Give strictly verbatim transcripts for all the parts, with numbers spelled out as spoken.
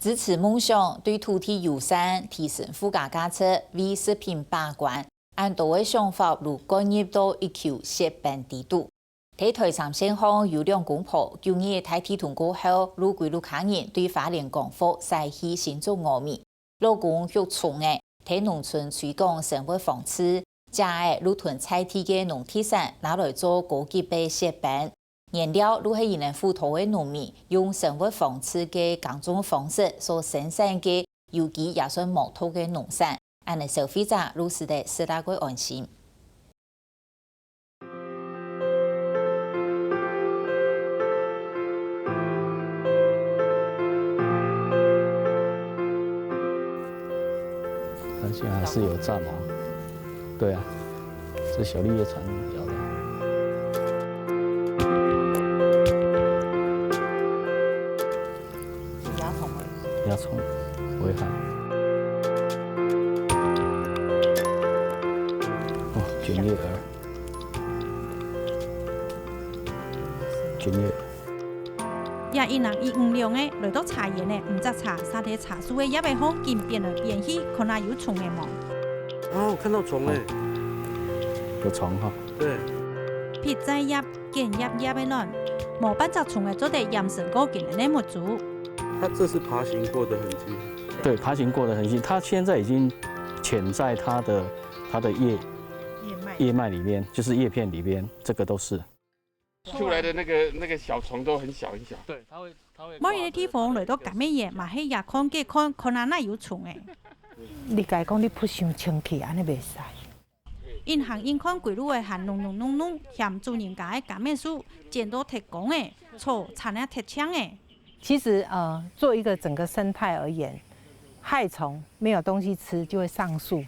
支持夢想，對土地友善，提升附加價值，為食品把關，恁多个想法都灌入到一球雪冰底肚。在台三線項有兩公婆，舊年大地動過後，就歸屋下人對花蓮光復徙去新竹峨眉。老公畜蟲仔，在農村推廣生活方式，姐仔就同在地个農特產拿來做高級个雪冰。 原料就係佢等府頭个農民用生活方式个耕種方式所生產个有機也算無毒个農產，恁呢消費者就使得食得較安心。它現在還是有炸毛。對啊，這小綠葉蟬咬的。 不要冲，不会怕。哦，卷叶耳。卷叶耳。這一男一女兩个來到茶園仔，毋摘茶，儕在茶樹个葉仔項緊拚來拚去，看下有蟲仔無。啊，我看到蟲了。有蟲哈。對。拚摘葉， 捲葉葉个卵，無半隻蟲仔做得染成過佢等个目珠。它這是爬行過的痕跡。對，爬行過的痕跡，它現在已經潛在它的，它的葉，葉脈。葉脈裡面，就是叶片裡面，這個都是。出來的那個，那個小蟲都很小很小。對，它會，它會掛著它的一個。無人个地方來到柑仔園，嘛係也看个看，看啊哪有蟲仔。你家己講你不想清氣，恁呢袂使。 硬行硬看歸路仔還弄弄弄弄，嫌主人家个柑仔樹剪到忒光仔，草纏啊忒淨仔。其實，呃，做一個整個生態而言，害蟲沒有東西吃就會上樹，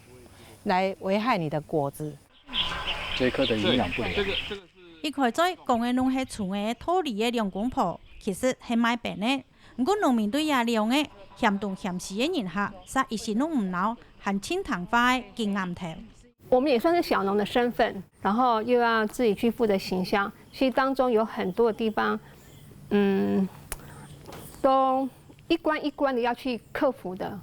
來危害你的果子。這一棵的營養不良。這個，這個是。一開嘴講个攏係蟲仔道理个兩公婆，其實係賣冰个。毋過農民對這兩个嫌東嫌西个人客，煞一息攏毋惱，還盡聽話个緊頷頭。 我們也算是小農的身份，然後又要自己去負責行銷，其實當中有很多的地方，嗯，都一關一關的要去克服的。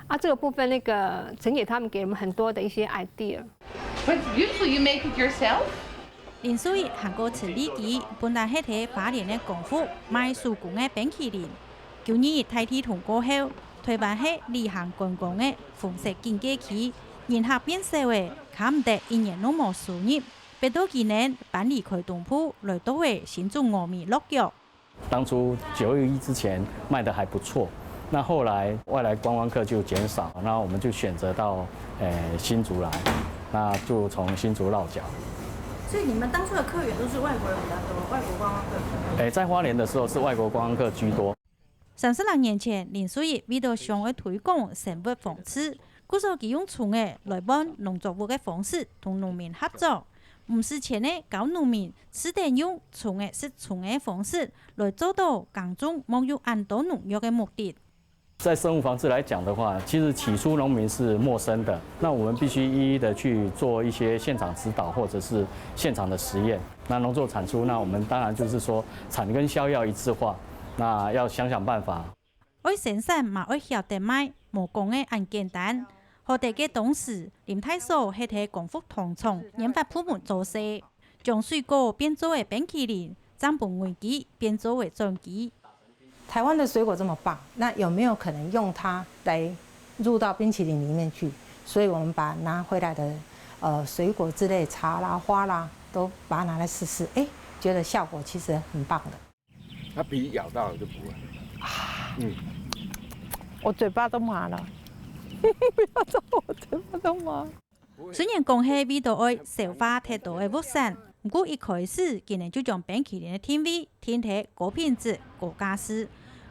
啊，這個部分那個陳姐他們給我們很多的一些idea。But usually you make it yourself? 林淑儀還過陳麗基，本來係在花蓮个光復賣手工个冰淇淋。舊年大地動過後，臺灣係旅行觀光个紅色警戒區，人客變少仔， 較毋得一年攏無收入，逼到佢等搬離開東部，來到仔新竹峨眉落腳。當初九二一之前賣得還不錯，那後來外來觀光客就減少，那我們就選擇到，呃，新竹來，那就從新竹落腳。所以你們當初的客源都是外國人比較多，外國觀光客比較多？誒，在花蓮的時候是外國觀光客居多。 三十零年前，林淑儀為著想愛推廣生活方式，故所佢用蟲仔來換農作物个方式同農民合作。毋使錢个教農民試等用蟲仔食蟲个方式來做到耕種莫用恁多農藥个目的。在生物防治來講的話，其實起初農民是陌生的，那我們必須一一的去做一些現場指導或者是現場的實驗。那農作產出，那我們當然就是說產跟銷要一致化，那要想想辦法。 愛生產嘛愛曉得賣，無講个恁簡單。好得个當時，林大嫂係在光復糖廠研發部門做事，將水果變做个冰淇淋，正分危機變做个轉機。台灣的水果這麼棒，那有沒有可能用它來入到冰淇淋裡面去？所以我們把拿回來的，呃，水果之類，茶啦、花啦，都把它拿來試試，誒，覺得效果其實很棒的。 它皮咬到了就不會。嗯。我嘴巴都麻了。不要动，我嘴巴都麻。雖然講係為著愛消化忒多个物產，毋過一開始佢等就將冰淇淋个定位定在高品質、高價值。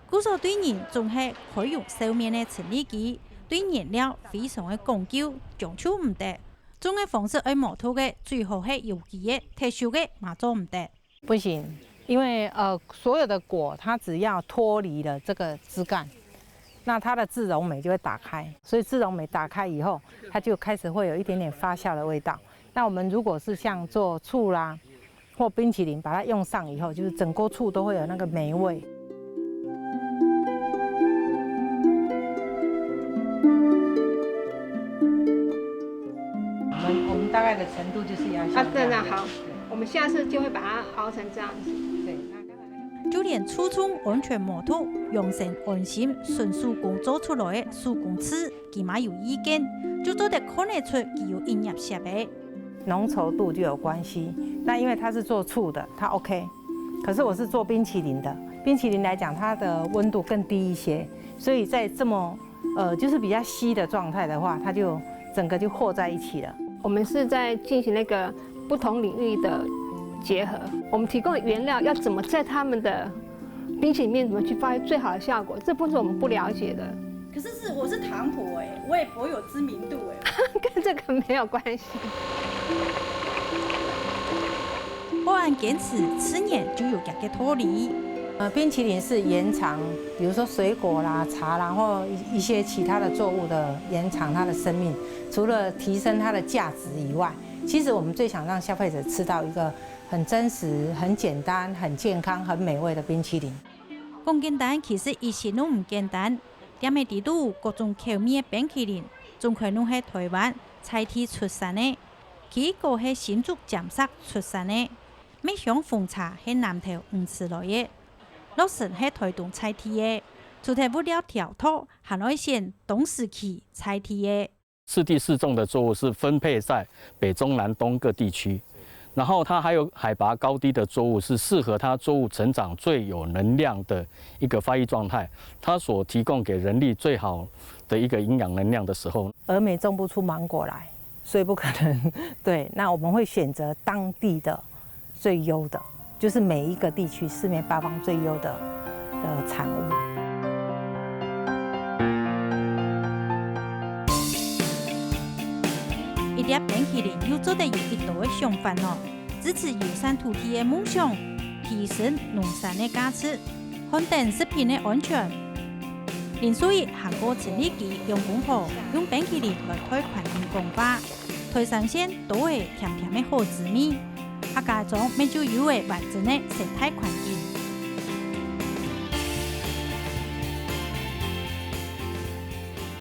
故所對人總係開容笑面个陳麗基，對原料非常个講究，將就毋得。種个方式愛無毒个，最好係有機个、特殊个嘛做毋得。 不行，因為，呃，所有的果它只要脫離了這個枝幹，那它的自溶酶就會打開，所以自溶酶打開以後，它就開始會有一點點發酵的味道。那我們如果是像做醋啦，或冰淇淋，把它用上以後，就是整鍋醋都會有那個霉味。那个程度就是要像啊，真的好，我们下次就会把它熬成这样子。对，那刚才那个就連初衷完全無毒，用心、安心、純手工做出來个手工粢，佢嘛有意見，就做得看得出佢有一業攝个。濃稠度就有關係。那因為它是做醋的，它 OK。可是我是做冰淇淋的，冰淇淋來講，它的溫度更低一些，所以在這麼呃，就是比較稀的狀態的話，它就整個就和在一起了。我們是在進行那個不同領域的結合，我们提供的原料要怎么在他们的冰淇淋里面怎么去发挥最好的效果，这部分是我们不了解的。可是是我是糖婆哎、我也不会有知名度哎、跟这个没有关系。保安堅持自然就有佢个道理。呃，冰淇淋是延长，比如说水果啦、茶啦，或一一些其他的作物的延长它的生命。除了提升它的价值以外，其实我们最想让消费者吃到一个很真实、很简单、很健康、很美味的冰淇淋。講簡單，其實一息都毋簡單。店仔裡肚各種口味个冰淇淋，總開攏係台灣在地出產个。奇異果係新竹尖石出產个，蜜香紅茶係南投魚池來个，洛神係台東在地个。除忒物料調度，還愛選當時期在地个。四地四種的作物是分配在北中南东各地区，然后它还有海拔高低的作物是适合它作物成长最有能量的一个发育状态，它所提供给人力最好的一个营养能量的时候。峨眉种不出芒果来，所以不可能。对，那我们会选择当地的最优的，就是每一个地区四面八方最优的的产物。一粒冰淇淋又做得有幾多个想法呢？支持友善土地个夢想，提升農產个價值， 看等食品个安全。林淑儀還過陳立基兩公婆用冰淇淋來代環境講話，台三線都係甜甜个好滋味，客家庄乜就有个完整个生態環境。